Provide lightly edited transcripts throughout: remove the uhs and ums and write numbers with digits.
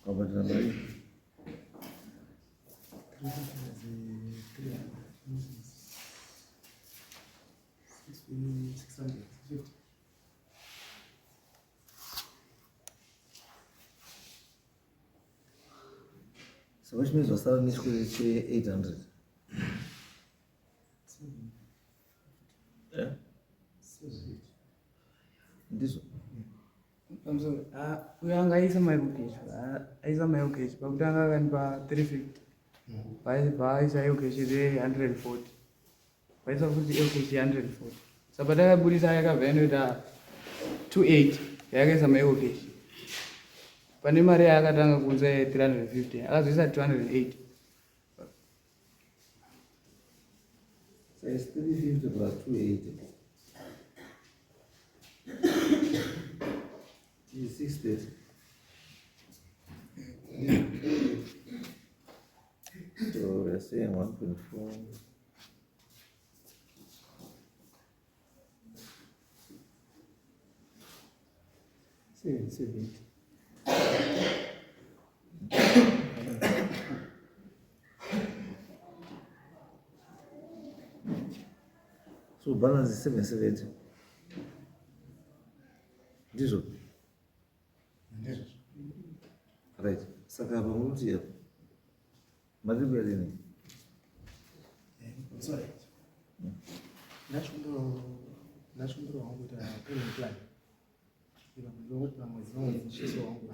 Wabhadhara mari? 650. So which means wasara nechikwereti che-800. Yeah? Ndizvo. Pamusoro, ah, uyo anga aisa maEcoCash, aisa maEcoCash pakutanga akandipa 350. Paaisa EcoCash ye 140. Paisa futi EcoCash ye 140. Saka patakaburisa yakabva yanoita 280 yakaisa maEcoCash. Pane mari yaakatanga kuunza ye 350 akazoisa 280. So it's 350 plus 280. Is 630. So we're saying 1.4. 770. So balance is 770. Ndizvo. Ndizvo. Right. Saka apa muruti apa. Mari kuya rini? Sorry. Ndachikumbira wangu kuita payment plan. Ndinokuti pamwedzi pamwedzi ndichiisa wangu 120.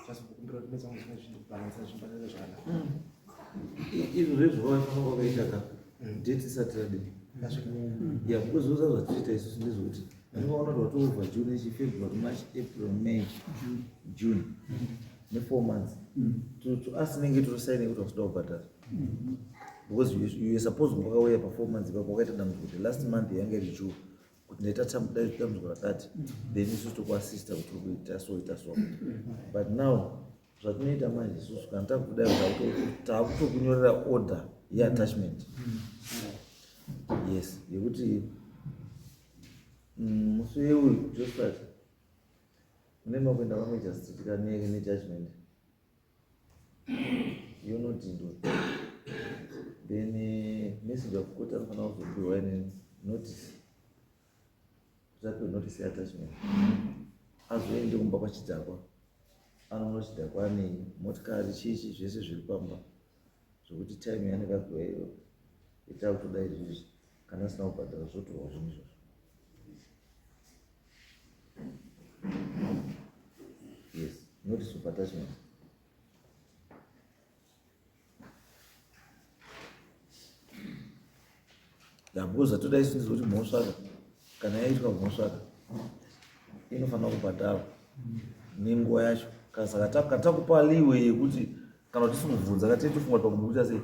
Just kukumbira kuti mwedzi wangu zvine zvinhu kubalansa zvinhu zvakanaka. Izvo zvezvo vanofanira wakaita ka date isati radii. Ya, because uza zvatiita isusu ndezvekuti unoona kuti watova June, ichi February, March, April, May, June ne 4 months. To us tinenge totosaina kuti wasuda kubhadhara. Because you were supposed kunge wakauya pa 4 months ipapo wakaita dambudziko kuti last month yanga iri due kuti ndaita dambudziko rakati, then isusu tokuassista kuti uri kuita so ita so. But now zvatinoita manje isusu kana takudai takutokunyorera order yeattachment. Yes, yekuti musi weuyu Josephat mune makuenda kwamagistrate nejudgment yonodhindwa, then messenger of court anofanira kuzopiwa ine notice kuti apiwe notice yeattachment, azoende kumba kwachidhakwa, anoona chidhakwa anei, motikari, chichi zvese zviri pamba, zvokuti time yaanenge apiwa iyo ita kutoda izvizvi, kana asina kubhadhara zvotorwa zvinhu izvozvo. Yes, notice of attachment. Ya, because zvatoda isu ndezvekuti mhosva kana yaitwa, mhosva inofanira kubhadharwa nenguva yacho. Saka katakupa leeway yekuti kana tisi kubvunza ka tichitofunga kuti pamwe kuita sei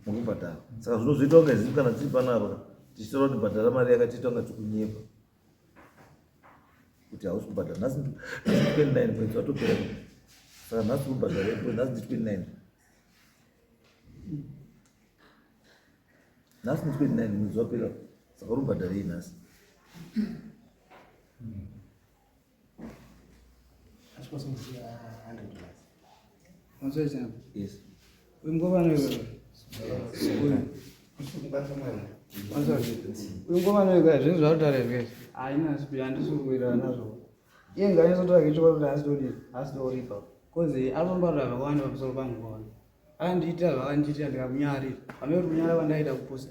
mukubhadhara. Saka zvinozoita kunge zivi kana tiri panapa tichitaura kuti bhadhara mari yakatiita kunge tikunyepa kuti hausi kubhadhara. Nhasi 29 mwedzi watopera, saka nhasi kubhadhara, nhasi ndi 29, nhasi ndi 29, mwedzi wapera, saka uri kubhadharei nhasi? Achikwanisa kusiya $100. Mazoita. Yes. Uyu mukomana uyu. Uyu. Uyu mukomana uyu zvinhu zvautaura izvi. Haina sipi, handisi kuwirirana nazvo. Iye ngaanyatsotaura chokwadi kuti haasi todii, haasi toripa. Kozi arikumbataura zvakawanda pamusoro pangu kaona. Akandiitira zvaakandiitira ndikamunyarira. Pamwe kuti kunyara kwandaita kupusa.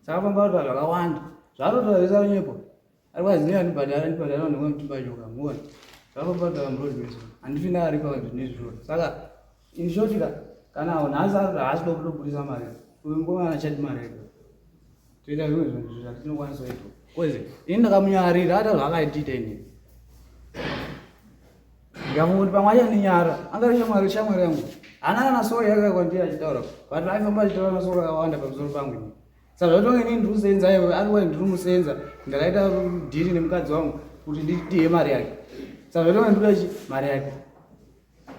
Saka pambataura zvakawanda. Zvaatotaura zvese arinyepo. Ari kwazi ndibhadhara, ndibhadhara vanhu vamutimba nyoka muona. Zvakabhadhara muroad meso. Handifi ndakaripa zvinhu izvozvo. Saka in short ka, kana nhasi haasi kuda kutobudisa mari. Uyu mukomana achadi mari yake. Toita zvimwe zvinhu zvatinokwanisa kuita. Kozi ini ndakamunyarira ata zvaakaitiita inini. Ndikafunga kuti pamwe achandinyara. Anga shamwari, shamwari yangu. Haana kana sori yake kwandiri achitaura. But aifamba achitaura masoro akawanda pamusoro pangu inini. Saka zvatonge inini ndiri kusenza, iwe ari wai ndiri musenza, ndakaita dhiri nemukadzi wangu kuti ndidiye mari yake. Saka zvatonge ndikuda chi mari yake.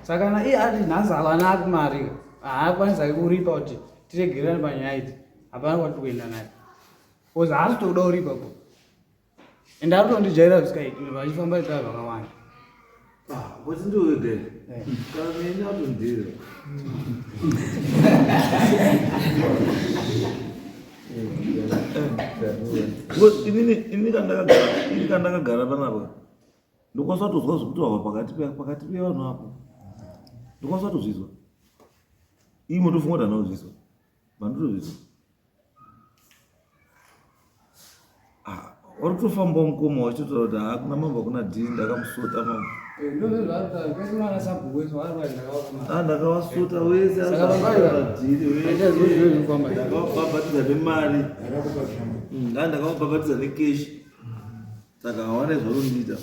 Saka kana iye ati nhasi hawana mari, haakwanisa kuripa kuti tiregererane panyaya idzi, hapana kwatiri kuenda naye. Because haasi kutoda kuripa ko. Ende ari kutondijaira zvisikaiti, vachifamba ita zvakawanda. Ah, kuti ndiwege eh. Kana neni atondira. Inini ini kandakagara ini kandakagara panapa ndokwanisa kutozwa zvekuti wava pakati pakati pevanhu apo ndokwanisa kutozvizwa ii motofunga kuti handina kuzvizwa vandotozvizwa Ah, uri kutofambawo mukoma wachitotaura kuti haa kuna mambo hakuna dhiri ndakamusota mambo. Eh, Ah, ndakavasota wese dhiri wese ndakavabhabhatidza nemari. Ah, ndakavabhabhatidza nekeshi. Saka hawana zvaunondiita.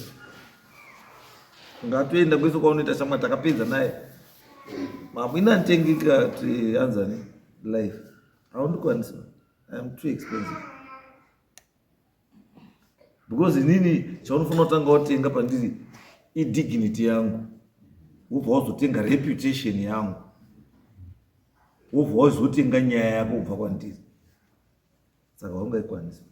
Ngatoenda kwese kwaunoita shamwari takapedza naye. Mambo ina nditengeka anzani life. Haundikwanisi. I'm too expensive. Because inini chaunofanira kutanga watenga pandiri idignity yangu. Wobva wazotenga reputation yangu. Wobva wazotenga nyaya yako kubva kwandiri. Saka haungaikwanisi.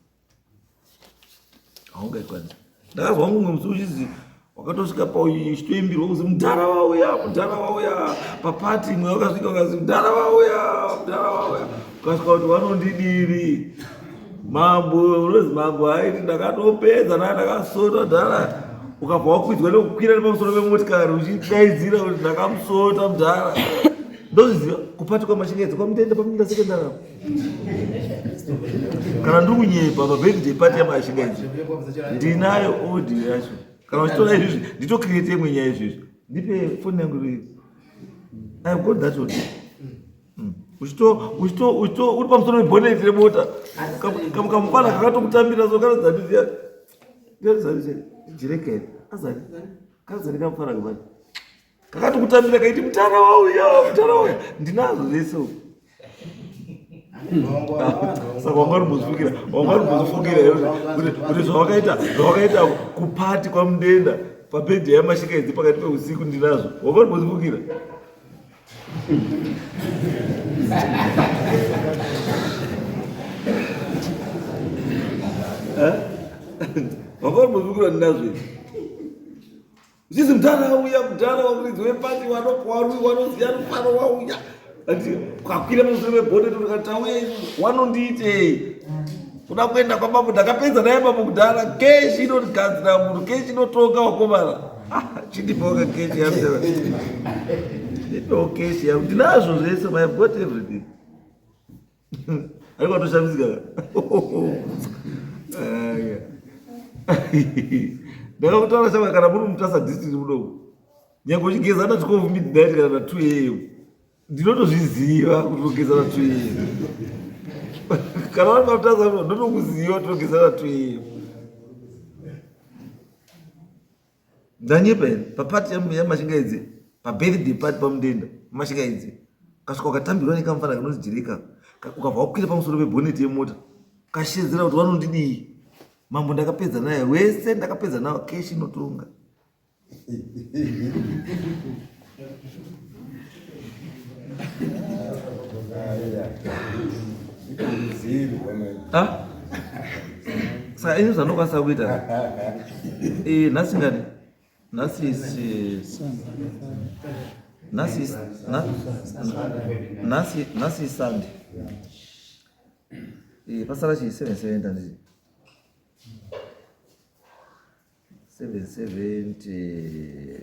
Haungaikwanisi. Ndakazwa mumwe musi uchizi wakatosvika pauchitoimbirwa kuzi mudhara wauya mudhara wauya papati imwe wakasvika ukazi mudhara wauya mudhara wauya ukasvika kuti vanondidiri mambo unozi mambo aiti ndakatopedza naa ndakasota dhara ukabva wakwidzwa nekukwira nepamusoro pemotikari uchidaidzira kuti ndakamusota mudhara ndozviziva kupati kwamashingaidzi kwamutenda paminda sekendari apo kana ndiri kunyepa pabirthday party yamashingaidzi ndinayo audio yacho kana uchitora izvizvi nditocreate imwe nyaya izvizvi ndipe foni yangu iri ive got that audio hmm. uchito uchito uri pamusoro peboneti remota kamupana kakatokutambira so kanozandiziya jirekeni azani kanozani kamupana kamani kakatokutambira kaiti mutara wauya mutara wauya ndinazvo zvese uku saka wanga urimbozvifungira wanga urimbozvifungira kuti zvawakaita zvawakaita kupati kwamudenda pabhedhi yamashingaidzi pakati peusiku ndinazvo wanga urimbozvifungira eh? Wanga urimbozvifungira ndinazvo izvi Zizi mudhara wauya, mudhara wamuridzi wepati wanowarwi wanoziya rufaro wauya. Ati kwakwira pamusoro pebonnet ndikati tauya izvi wanondiitei? Kuda kuenda kwamambo ndakapedza naye mambo kudhara keshi inogadzira munhu keshi inotonga wakomana. Ah, chindipawo kakeshi yangu. Ndipewo keshi yangu. Ndinazvo zvese, I have got everything. Ariko atoshamisika ndakakutaura chava kana muri mutasa district munomu nyange uchigeza na 12 midnight kana na 2 am ndinotozviziva kuti unogeza na 2 am kana vari pamutasa ndotokuziva kuti unogeza na 2 am Ndanyepa here? Papati yamashingaidze, pabirthday party pamudenda mashingaidze, ukasvika ukatambirwa nekamufana kanonzi Jireka, ukabva wakwira pamusoro pebhoneti yemota, ukashedzera kuti vanondidii? Mambo ndakapedza naye wese, ndakapedza nawo keshi inotonga. Ah? Saka ini zvandokwanisa kuita eh, nhasi ngani nhasi nhasi nhasi nhasi sunday eh, pasara chii 770 handiti 770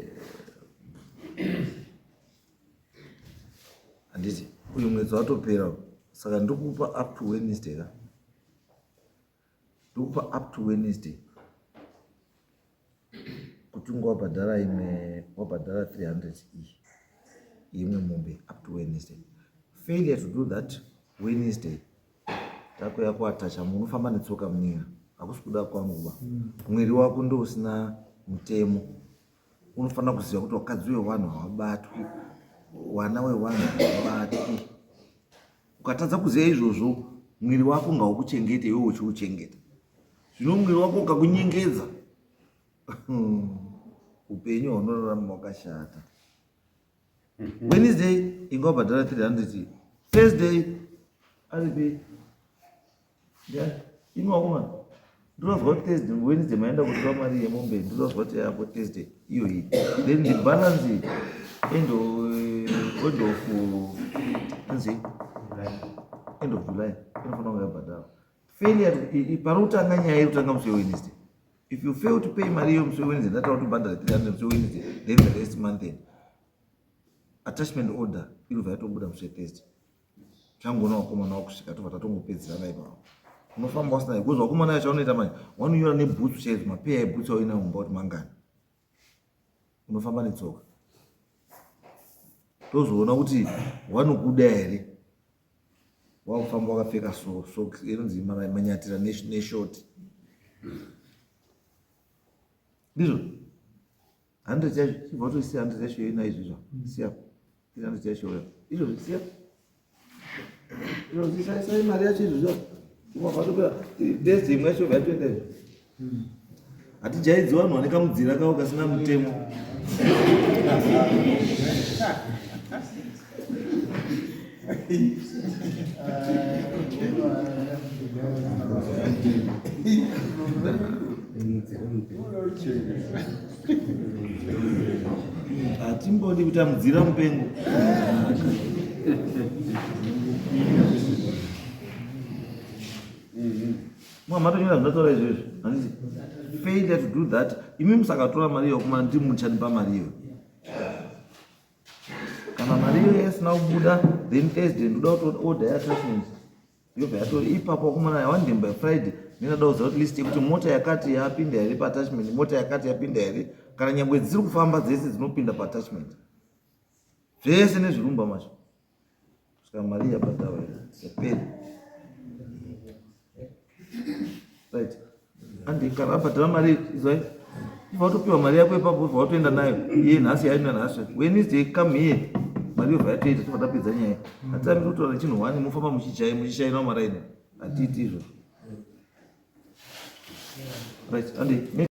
handiti uyu mwedzi watopera saka ndikupa up to wednesday ka ndikupa up to wednesday kuti unge wabhadhara imwe wabhadhara 300 iyi imwe mombe up to wednesday failure to do that wednesday takuya kuatacha munofamba netsoka muninga hakusi kuda kwangu ba mwiri wako ndo usina mutemo unofanira kuziva kuti wakadzi wewanhu hawabatwi wana wewanhu hawabatwi ukatadza kuziva izvozvo mwiri wako ngaukuchengete iwe uchiuchengeta zvino mwiri wako ukakunyengedza upenyu haunorarama wakashata Wednesday inga wabhadhara 300 Thursday aripi imi wakomana Ndinozwa kuti Thursday, Wednesday maenda kutora mari yemombe, ndinozwa kuti yapo Thursday iyoyi. Then the balance end of, end of, anzi, end of July, inofanira kunge yabhadharwa. Failure, pari kutanga nyaya iri kutanga musi weWednesday. If you fail to pay mari iyo musi weWednesday, ndataura kuti ubhadhare 300 musi weWednesday, then the rest month end. Attachment order inobva yatobuda musi weThursday. Changoona vakomana vakusvika tobva tatongopedzerana ipapo. Unofamba usina because vakomana yacho vanoita manje vanonyora nebhutsu chaidzo mapeya ebhutsu auina mumba kuti mangani. Unofamba netsoka. Tozoona kuti wanokuda here. Wakufamba wakapfeka so socks inonzi manyatira neshort. Ndizvo. 100 yacho chibva watosiya 100 yacho ina izvi zva siya 300 yacho uya izvo siya izvo zisai sai mari yacho izvo zva kuma vatopera test imwe yacho yatoenda izvo hatijaidzi vanhu vane kamudzira kavo kasina mutemo. Hatimbodi kuita mudzira mupengo. Matonyora zvinotaura izvozvo handiti? Failure to do that, imi musakatora mari iyo kumana ndimi muchanipa mari iyo. Kana mari iyo yasina kubuda, then Thursday ndoda kuti order yeattachment yobva yatori ipapo kumana one day by Friday ndinoda kuziva kuti list yekuti mota yakati yapinda here paattachment, mota yakati yapinda here, kana nyangwe dziri kufamba dzese dzinopinda paattachment zvese nezvirumba macho kusvika mari yabhadharwa yapera. Right, andi kana abhadhara mari izwai, ibva watopiwa mari yako ipapo, ubva watoenda nayo iye nhasi yaenda nhasi Wednesday come here, mari yobva yatoita, tobva tapedza nyaya. Hatirambi kutaura chinhu one mofamba muchichai muchishainawo maraini, hatiiti izvozvo. Right, andi.